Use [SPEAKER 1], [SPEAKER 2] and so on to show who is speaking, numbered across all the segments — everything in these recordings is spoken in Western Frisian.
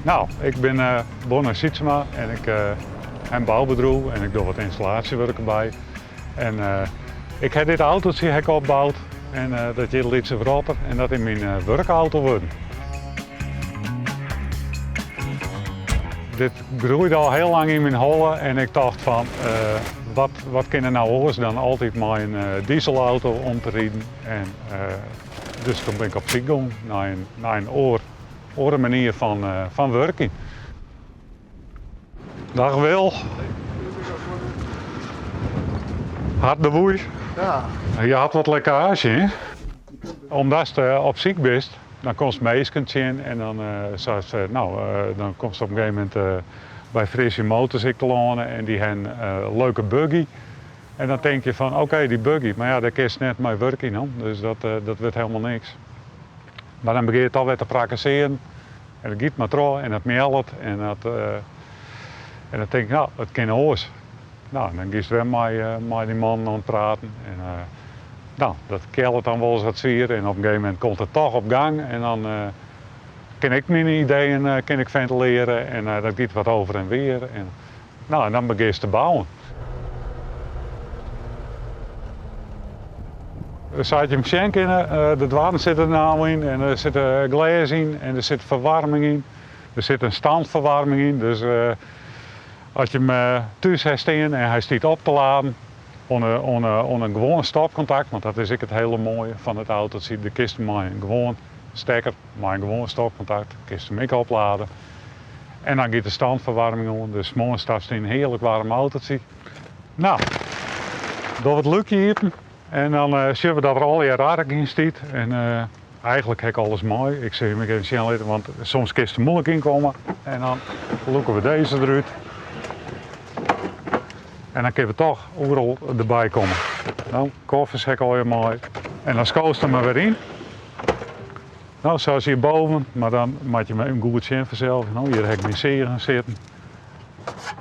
[SPEAKER 1] Nou, ik bin Bonne Sietsema en ik ha in boubedriuw en ik doch wat ynstallaasjewurk derby. En ik ha dit autootsje ha ik opboud en dat hjit de Lytse Wrotter en dat is myn wurkauto wurden. Dit groeide al hiel lang yn myn holle en ik tocht fan wat, wat kin der nou oars dan altyd mei in dieselauto om te riden. En dus toen bin ik op syk gong nei in, nei in oar, oare manier fan, fan wurkjen. Dag Wil. Hart de woei.
[SPEAKER 2] Ja.
[SPEAKER 1] Je hat wat lekkaazje, hè? Omdatst op syk bist, dan komst minsken tsjin en dan seist, no, dan komst op in gegeven momint by Frisia Motors ek telâne en dy ha in leuke buggy. En dan tink je fan oké, dy buggy, mar ja, dêr kinst net mei wurkje no, dus dat, dat wurdt helemaal niks. Mar dan begjin je toch wer te prakkesearjen en it giet mar troch en it meallet en dat, en dan tink ik, no, it kin oars. No, dan giest wer mei, mei dy mannen oan it praten en no, dat keallet dan wolris wat swier en op in gegeven momint komt it toch op gang en dan kin ik myn ideeën kin ik fentilearje en dat giet wat over en weer en no, en dan begjinst te bouwen. Sa't je him sjen kinne, de doarren sitte der no yn en der sit glês yn en der sit ferwaarming yn. Der sit in standferwaarming yn, dus as je him thús ha stean en hy stiet op te laden oan in gewoan stopkontakt, want dat is ek it hiele moaie fan it autootsje, do kinst him mei in gewoan stekker, mei in gewoan stopkontakt, kinst him ek oplade. En dan giet de standferwaarming oan, dus moarns stapst yn in hearlik waarm autootsje. No, dogge we it lúkje iepen en dan sjogge we dat der allegear ark yn stiet. En eigentlik ha ik alles mei. Ik sil jim ek even sjen litte, want soms kinst der muoilik yn komme. En dan lûke we dizze derút. En dan kinne we toch oeral derby komme. No, koffers ha ik allegear mei. En dan skoost him der wer yn. No, sa as hjirboven, mar dan moat je him goed sjen fansels. No, hjir ha ik myn seagen sitten.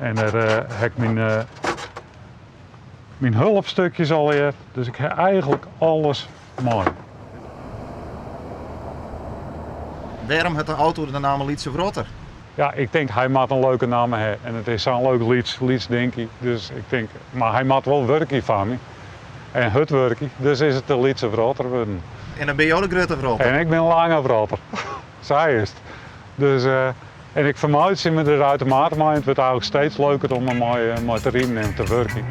[SPEAKER 1] En dêr ha ik myn hulpstukjes allegear. Dus ik ha eigentlik alles mei.
[SPEAKER 2] Wêrom hat de auto de namme Lytse Wrotter?
[SPEAKER 1] Ja, ik tink hy moat in leuke namme ha. En it is sa'n leuk lyts dinkje. Dus ik tink, mar hy moat wol wurkje foar my. En hurd wurkje. Dus is it de Lytse Wrotter wurden.
[SPEAKER 2] En dan binne jo de grutte wrotter?
[SPEAKER 1] En ik bin lange wrotter. Sa is it. Dus, en ik fermeitsje my der uitermate mei. It wurdt eigentlik steeds leuker om der mei te riden en te wurkjen.